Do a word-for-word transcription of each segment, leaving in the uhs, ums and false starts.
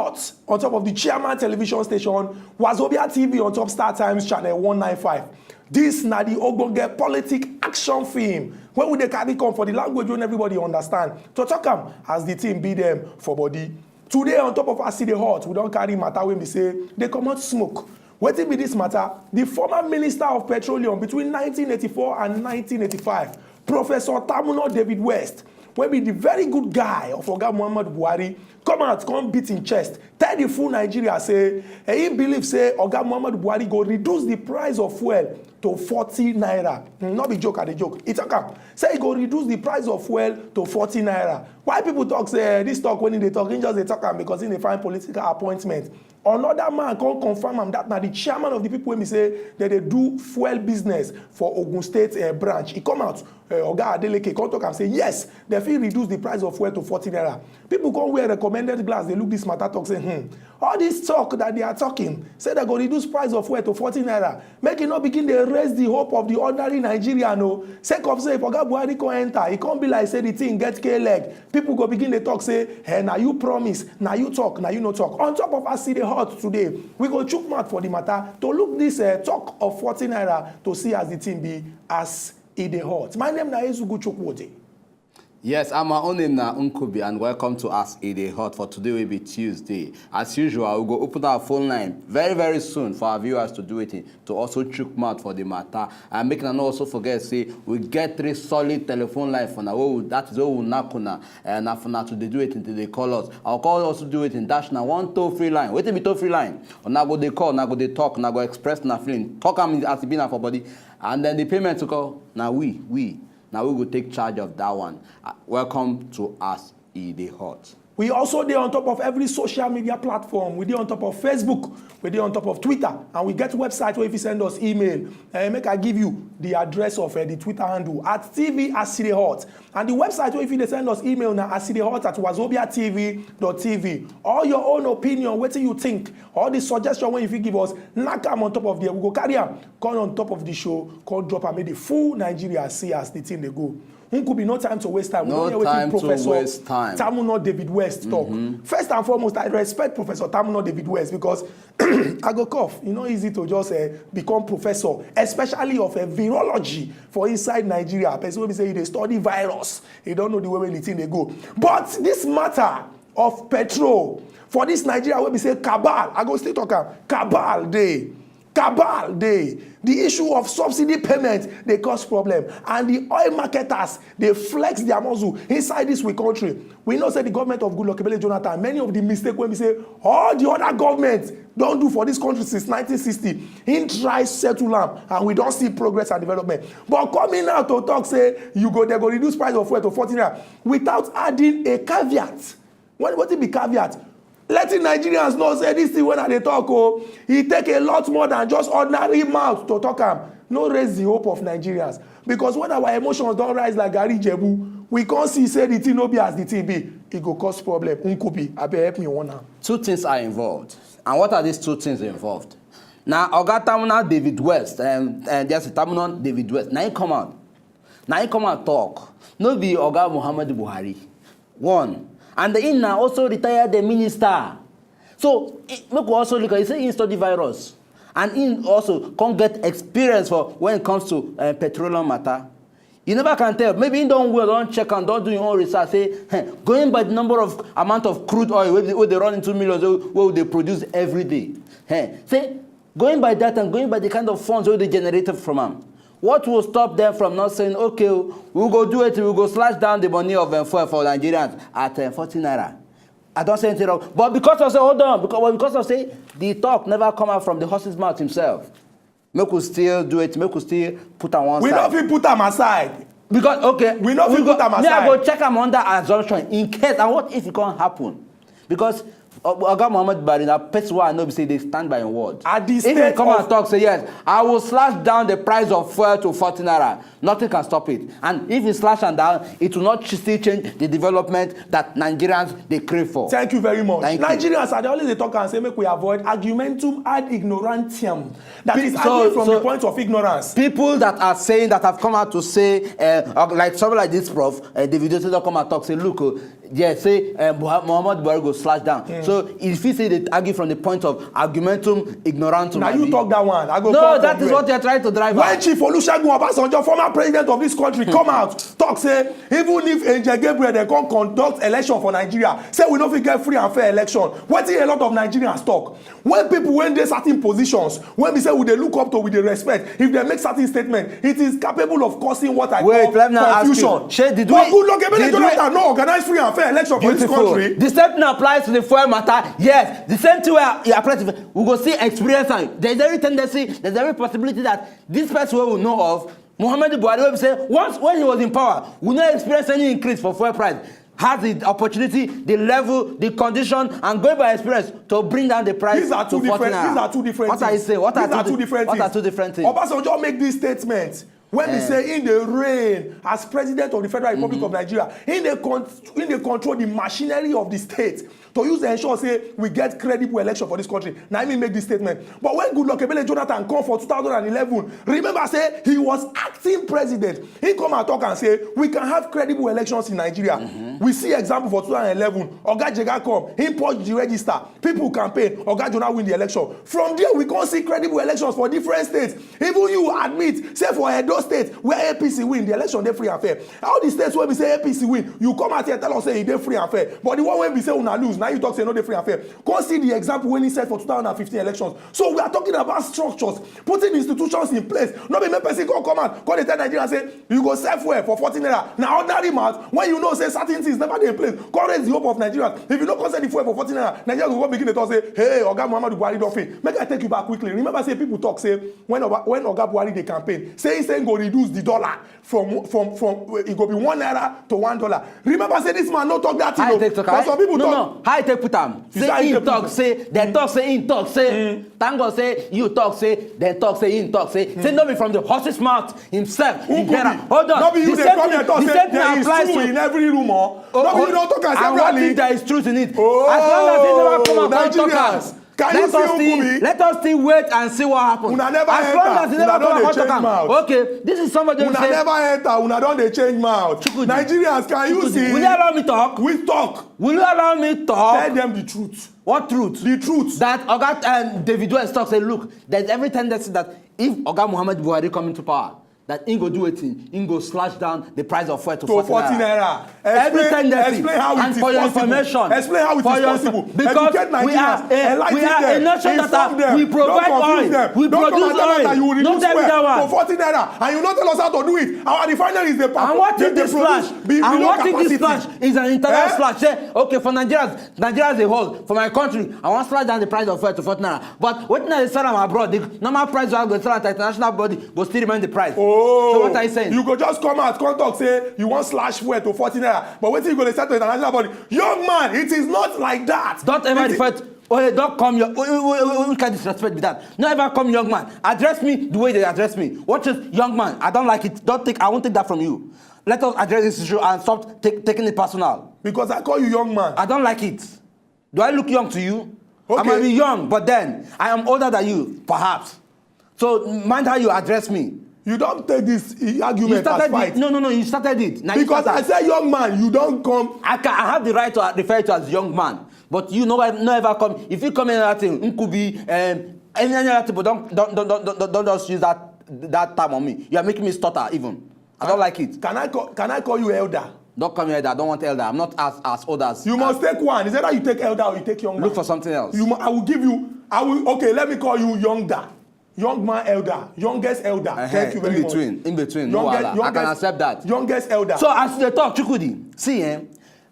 Hot on top of the chairman television station, Wazobia T V on top Star Times channel one nine five. This na the ogbonge politic action film wey we dey carry come for the language wey everybody understand, to talk am as the thing be them for body. Today, on top of As E Dey Hot, we don carry matter wey be say dey comot smoke. Wetin be this matter? The former minister of petroleum between nineteen eighty-four and nineteen eighty-five, Professor Tamuno David West, wey be the very good guy of Oga Muhammad Buhari, come out come beat him chest, tell the full Nigeria say, eh, he believe say Oga Muhammad Buhari go reduce the price of fuel to forty naira. Hmm, no be joke, I dey joke. He talk am say he go reduce the price of fuel to forty naira. Why people talk say, eh, this talk when he dey talk, he just dey talk am because he dey find political appointment. Another man come confirm am, that na the chairman of the people wey be say dem dey do fuel business for Ogun State, eh, branch. He come out, eh, Oga Adeleke come talk am say yes, dem fit reduce the price of fuel to forty naira. People come wear recommended glass, dey look this matter, talk say, hmm, all this talk that they are talking, say dem go reduce price of fuel to forty naira, make e no begin dey raise the hope of the ordinary Nigerian o. Sake of say if Oga Buhari come enter, e come be like say the thing get K leg. People go begin dey talk say, eh, na you promise, na you talk, na you no talk. On top of As E Dey Hot today, we go chook mouth for the matter to look this, eh, talk of forty naira to see as the thing be as e dey hot. My name na Ezugu Chukwudi. Yes, and my own name na Nkubi, and welcome to As E Dey Hot for today wey be Tuesday. As usual, we go open our phone line very very soon for our viewers to do it, to also chook mouth for the matter. And make una no also forget say we get three solid telephone line for una, wey we, that is wey we knack una, and na for una to dey do it until they call us. Our call also do it in dash na one toll free line. Wetin be toll free line? Una go dey call, una go dey talk, una go express una feeling. Talk am as e be na for body. And then the payment to call, na we, we, na we go take charge of that one. Uh, welcome to As E Dey Hot. We also dey on top of every social media platform. We dey on top of Facebook, we dey on top of Twitter, and we get website where if you send us email, eh, make I give you the address of, eh, the Twitter handle at T V As E Dey Hot. And the website where if you dey send us email na asidehot at wazobia T V dot T V. All your own opinion, wetin you think, all the suggestion wey you fit give us, knack am on top of there. We go carry am, come on top of the show, come drop am, make the full Nigeria see as the thing dey go. Nkubi, no time to waste time. We No don hear wetin time to Professor waste time. Tamuno David West talk. First and foremost, I respect Professor Tamuno David West because I go cough. E no easy to just, uh, become professor, especially of a virology for inside Nigeria. Person wey be say you dey study virus, you don't know the way wey the thing dey go. But this matter of petrol for this Nigeria wey be say cabal, I go still talk am, cabal dey. Cabal dey. The issue of subsidy payment dey cause problem, and the oil marketers dey flex their muscle inside this we country. We know say the government of Goodluck Ebele Jonathan, many of the mistake wey be say all the other governments don do for this country since nineteen sixty, he try settle am, and we don see progress and development. But coming out to talk say you go, they go reduce price of fuel to forty naira without adding a caveat. What wetin be caveat? Letting Nigerians know say this thing when I dey talk, oh, e take a lot more than just ordinary mouth to talk am. No raise the hope of Nigerians, because when our emotions don rise like garri Ijebu, we come see say the thing no be as the thing be. E go cause problem. Nkubi, abeg help me warn am. Two things are involved. And what are these two things involved? Now, Oga Tamuna David West, um, uh, there's a Tamuna David West. Now he come out. Now he come and talk. No be Oga Muhammad Buhari. One. And he na also retired the minister. So, eh, make we also look at, he say he study virus. And he also come get experience for when it comes to, uh, petroleum matter. You never can tell. Maybe he don well, don check and don do your own research. Say, hey, going by the number of amount of crude oil wey dey, wey dey run into millions, wey, wey dey produce every day. Hey, say, going by that and going by the kind of funds wey dey generated from am, what will stop them from not saying, okay, we go do it, we go slash down the money of, um, fuel for Nigerians at, um, forty naira? I don't say anything wrong. But because of say, hold on, because, well, because of say, the talk never come out from the horse's mouth himself. Make we still do it, make we still put am one We side. No fit put am aside. Because, okay, We no fit go, put am me, I aside. Go check am under assumption in case, and what if it can't happen? Because, uh, Oga Muhammad Buhari na person wey I know be say dey stand by him word. At the If he state come of and talk say, yes, I will slash down the price of fuel to forty naira, nothing can stop it. And if he slash am down, it will not ch- still change the development that Nigerians dey crave for. Thank you very much. Thank you. Nigerians, I dey always dey talk and say make we avoid argumentum ad ignorantium. That is So, arguing from so the point of ignorance. People that are saying, that have come out to say, uh, uh, like something like this, Prof, uh, David Oyedepo come and talk, say, look, uh, yeah, say, uh, Buha- Muhammad Buhari go slash down. So So if you say they argue from the point of argumentum ignorantum, Now you abi? Talk that one. I go No, come that from is where? What you're trying to drive When at. Chief Olusegun Obasanjo, former president of this country, come out talk say even if Angel Gabriel they come conduct election for Nigeria, say we no fit get free and fair election. Wetin a lot of Nigerians talk? When people when dey certain positions, when we say we dey look up to, we dey respect, if they make certain statement, it is capable of causing what I Wait, call let me now ask confusion. You. Shey, did But we- Goodluck Ebele did we- Jonathan no organize free and fair election for this Beautiful. Country. The same thing applies to the fuel matter. Yes, the same thing where it applies to. We go see experience am. There's every tendency, there's every possibility that this person we will know of, Muhammadu Buhari, will say once when he was in power, we no experience any increase for fuel price. Has the opportunity, the level, the condition, and going by experience to bring down the price These are two to forty different. naira. These are two different. What are you Things. Saying? What These are, are two, two different What things. Are two different things? Obasanjo make this statement when he Eh. Say in the reign as president of the Federal Republic of Nigeria, in the con in the control the machinery of the state to use to ensure say we get credible election for this country. Now he make this statement. But when Goodluck Ebele Jonathan come for two thousand and eleven, remember say he was acting president. He come and talk and say we can have credible elections in Nigeria. We see example for two thousand and eleven. Oga Jega come, he purge the register. People campaign, Oga Jonah win the election. From there, we can't see credible elections for different states. Even you admit, say for Edo State, where A P C win, the election dey free and fair. All the states where we say A P C win, you come out here tell us say e dey free and fair. But the one where we say una lose, now you talk say no dey free and fair. Come see the example when he said for two thousand and fifteen elections. So we are talking about structures, putting institutions in place. No be make person go come out, come dey tell Nigeria say you go sell fuel for forty naira. Now ordinary mouth, when you know say certain things never dey in place, come raise the hope of Nigerians. If you no come sell the fuel for forty naira, Nigeria go come begin to talk say, hey, Oga Muhammadu Buhari don fail. Make I take you back quickly. Remember say people talk say when Oga, when Oga Buhari dey campaign, say he say he go reduce the dollar from from from e go be one naira to one dollar. Remember say this man no talk that thing. How O. you take talk? But some people No, talk. No. How you take put am? You say how Say you him take talk. put Say dem talk. Say him talk. Say thank God. Say you talk. Say dem talk. Say him talk. Say say no be from the horse's mouth himself. Who He hear could am. be? Hold on. No be you The dey same come thing- here talk the say same thing there is applies truth to in every rumor. No be you don talk am And what if separately. There is truth in it? Oh, As long as he never come out come talk Nigerians, am. Can you Let see us who still could be? Let us still wait and see what happens. Una never As enter. long as he Una never don come dey out change come mouth. talk am. Okay, this is somebody who Una say never enter. Una don dey change mouth. Chukwudi. Nigerians, can you Chukwudi, see? Will you allow me talk? We talk. Will you allow me talk? Tell them the truth. What truth? The truth. That Oga um, David West talk say, look, there's every tendency that if Oga Muhammad Buhari come into power, that he go do a thing, he go slash down the price of fuel to, To forty naira. Every Explain, tendency. Explain how And it is for your possible. Information, Explain how it is for your possible. Because Educate we are, Nigerians. a, Enlighten we are them. A nation Inform that them. We Don't provide confuse oil. Them. We Don't produce come and tell us oil. That you will No reduce tell me fuel that one. For forty naira, and you no tell us how to do it. Our refineries dey pass. And what They if this dey produce slash? be- And below what if this capacity. Slash is an internal Eh? Slash? Say, okay, for Nigerians, Nigeria as a whole, for my country, I wan slash down the price of fuel to forty naira. But wetin I dey sell am abroad, the normal price wey I go sell am to international body go still remain the price. Oh, So what are you saying? You go just come out, come talk say you wan slash fuel to forty naira. But wetin you go dey sell to international body? Young man, it is not like that. Don't ever It is- refer to. Oh, hey, don't come your. Who kind disrespect be that? No ever come, young man. Address me the way they address me. What is young man? I don't like it. Don't take. I won't take that from you. Let us address this issue and stop take, taking it personal. Because I call you young man. I don't like it. Do I look young to you? I Okay. Might be young, but then I am older than you, perhaps. So mind how you address me. You don't take this uh, You argument as started fight. It. No, no, no. You started it. Now you Because started I say young man, you don't come. I can, I have the right to refer to you as young man, but you know, no ever come. If you come in another thing, Nkubi, um, any, any other thing, but don't don't don't don't don't, don't just use that that term on me. You are making me stutter even. I don't like it. Can I call, can I call you elder? Don't come here. I don't want elder. I'm not as as old as. You must take one. Is either you take elder or you take young man. Look for something else. You, mu- I will give you. I will. Okay, let me call you younger. Young man, elder, youngest elder. Uh-huh. Thank you very In much. Between, in between, Youngest, no wahala. I can accept that. Youngest elder. So as you dey talk, Chukwudi, see, eh,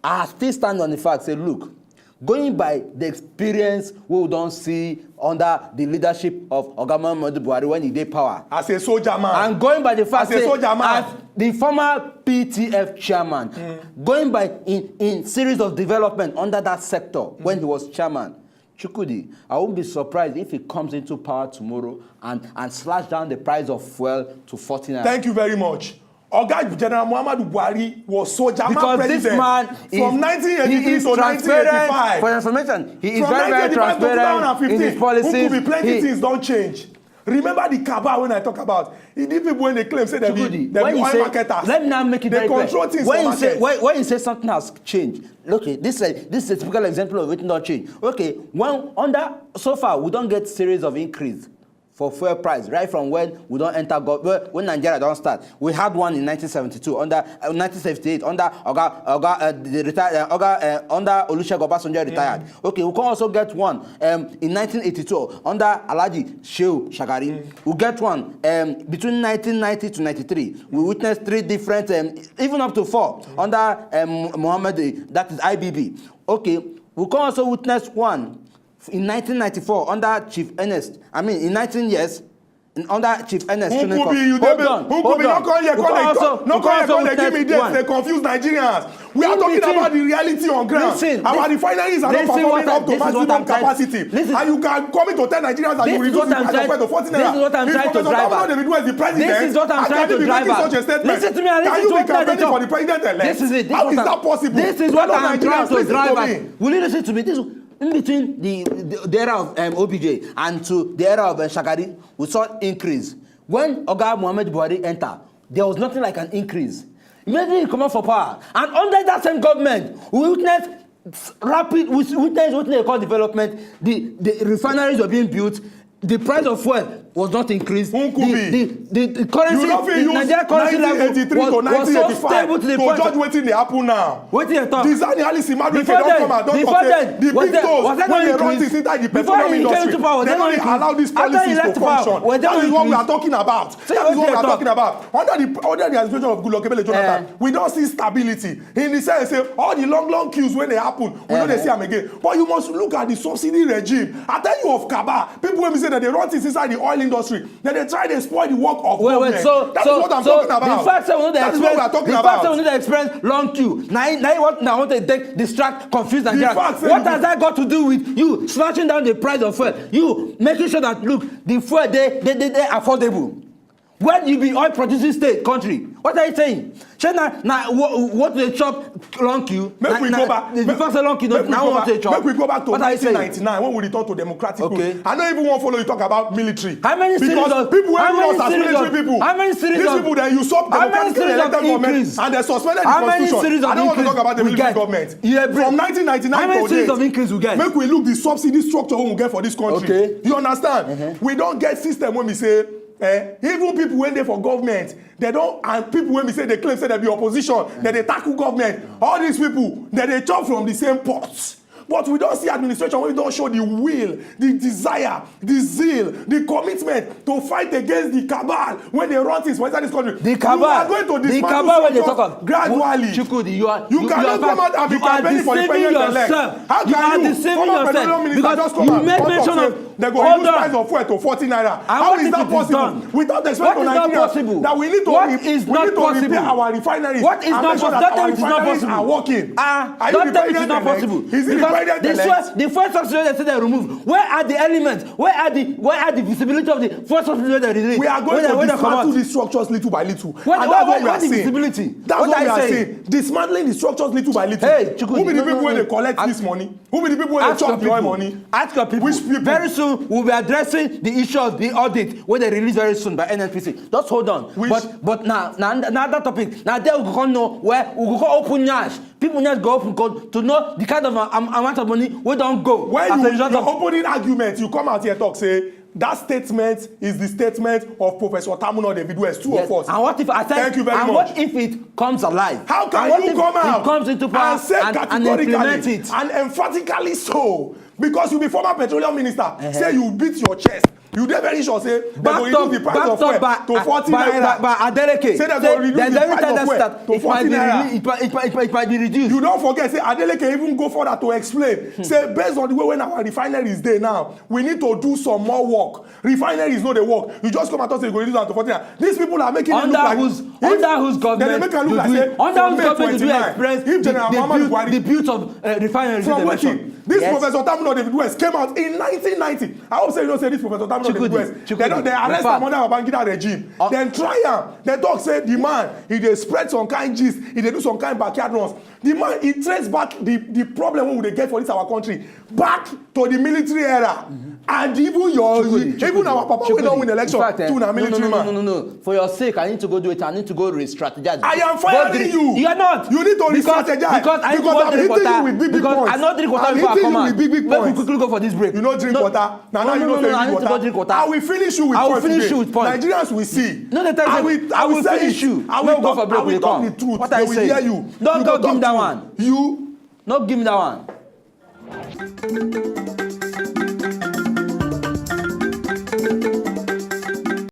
I still stand on the fact. Say, look, going by the experience we don't see under the leadership of Oga Muhammadu Buhari when he dey power. As a soldier man. And going by the fact As a say, soldier man. As the former P T F chairman, going by in, in series of development under that sector when he was chairman, Chukwudi, I won't be surprised if he comes into power tomorrow and, and slash down the price of fuel to forty naira. Thank you very much. Oga General Muhammadu Buhari was soldier Because man this president man is, from nineteen eighty-three he is to transparent. nineteen eighty-five. For your information, he is From very, very nineteen eighty-five to transparent in two thousand fifteen, his policies. Who could be plenty He- things don't change. Remember the cabal wey I talk about? E, the people wey dey claim say dem be, dem be oil marketers. Let me now make it very clear. They control things for market. When you say, when, when you say something has changed, okay, this is a, this is a typical example of wetin don change. Okay, when under, so far, we don get series of increase for fuel price, right from when we don enter gov-, when, when Nigeria don start. We had one in nineteen seventy-two under, uh, nineteen seventy-eight under Oga, Oga, uh, the retired, uh, Oga, uh, under Olusegun Obasanjo retired. Okay, we can also get one, um, in nineteen eighty-two under Alhaji Shehu Shagari. We get one, um, between nineteen ninety to ninety-three. We witnessed three different, um, even up to four under, um, Muhammad, uh, that is I B B. Okay, we can also witness one in nineteen ninety-four under Chief Ernest. I mean, in nineteen years, in, under Chief Ernest Shonekan. Hold on, hold on. We can also, we can also witness one. They confuse Nigerians. We are talking about the reality on ground. Our refineries are not performing up to maximum capacity. And you can come in to tell Nigerians that you reduce the price of fuel to forty naira. This is what I'm trying to drive at. If Professor Davido is the president, how can you be making such a statement? Listen to me and listen to what I talk. Can you be campaigning for the president-elect? This is it. How is that possible? This is what I'm trying to drive at. Will you listen to me? This, in between the, the, the era of, um, O B J and to the era of, uh, Shagari, we saw increase. When Oga Muhammad Buhari enter, there was nothing like an increase. Immediately he come out for power, and under that same government, we witnessed rapid, we witnessed what they call development. The, the refineries were being built. The price of fuel was not increased. The, the, the, the currency, the Nigeria currency level was, was so stable to the point. You no fit use nineteen eighty-three to nineteen eighty-five to judge wetin dey happen now. Wetin you talk? Dizaani Alice Madueke don come out, don talk say the big dogs wey dey run things inside the petroleum industry, they no dey allow these policies to function. That is what we are talking about. That is what we are talking about. Under the, under the administration of Goodluck Ebele Jonathan, we don see stability in the sense say all the long, long queues wey dey happen, we no dey see am again. But you must look at the subsidy regime. I tell you of cabal, people wey be say that they run things inside the oil industry, dem dey try dey spoil the work of government. That is what I'm talking about. That is what we are talking about. The fact say we no dey experience long queue, na, na what I want to take distract, confuse Nigerians. What has that got to do with you slashing down the price of fuel? You making sure that, look, the fuel dey, dey, dey, dey affordable. When you be oil producing state, country, what are you saying? Shey na, na what, what dey chop long queue? Make we go back. The fact say long queue, na what dey chop. Make we go back to nineteen ninety-nine when we return to democratic rule. I no even wan follow you talk about military. How many series of, because people wey know us as military people, how many series of, these people, dem usurp democratically elected government and dem suspended the constitution. I no want to talk about the military government. From nineteen ninety-nine to date, make we look the subsidy structure wey we get for this country. You understand? We don get system wey be say, eh, even people wey dey for government, they don, and people wey be say they claim say they be opposition, they dey tackle government. All these people, they dey chop from the same pot. But we don see administration wey don show the will, the desire, the zeal, the commitment to fight against the cabal wey dey run things for inside this country. The cabal, the cabal wey dey talk am. You are going to dismantle structures gradually. Chukwudi, you are, you, you are, you are, in fact, you are deceiving yourself. You cannot come out and be campaigning for the president-elect. How can you, former petroleum minister, just come out and talk say they go reduce price of fuel to forty naira? How is that possible? Without explaining to Nigerians that we need to re-, we need to repair our refineries and make sure that our refineries are working. Are you the president-elect? Is it the president-elect? The fuel subsidy wey dem say dem remove, where are the elements? Where are the, where are the visibility of the fuel subsidy wey dem release? We are going to dismantle these structures little by little. And that's what we are saying. That's what we are saying. Dismantling the structures little by little. Who be the people wey dey collect this money? Who be the people wey dey chop the oil money? Ask your people. Which people? Very soon, we'll be addressing the issue of the audit wey dem release very soon by N N P C. Just hold on. But, but now, now, another topic. Now there we go come know where we go come open nyash. People nyash go open to know the kind of, um, amount of money wey don go as a result of opening argument. You come out here talk say that statement is the statement of Professor Tamuno David West, two of us. Yes. And what if I said, thank you very much. And what if it comes alive? How can you come out and say categorically and emphatically so? Because you be former petroleum minister, say you beat your chest. You dey very sure say they go reduce the price of fuel to forty naira. Say they go reduce the price of fuel to forty naira. It might be reduced. You don forget say Adeleke even go further to explain say based on the way wey our refineries dey now, we need to do some more work. Refineries no dey work. You just come and talk say you go reduce am to forty naira. These people are making it look like, under whose government do we experience the beauty of, uh, refineries intervention? This Professor Tamuna David West came out in nineteen ninety. I hope say you know say this Professor Tamuna David West. They don they arrest am under Babangida regime. Then try am. They talk say the man he dey spread some kind gist, he dey do some kind backyard runs. The man he trace back the the problem wey we dey get for this our country back to the military era, and even your even our papa wey don win election too na military man. No, no, no, no. For your sake, I need to go do it. I need to go re-strategize. I am firing you. You are not. You need to re-strategize because I need to go drink water. Because I not drink water before I come out. Make we quickly go for this break. You no drink water. Na now you no take drink water. I will finish you with points. I will finish you with points. Nigerians will see. No dey tell me. I will finish you. I will go for break. I Will talk the truth. What are you saying? They will hear you. Don't go give me that one. You. No give me that one.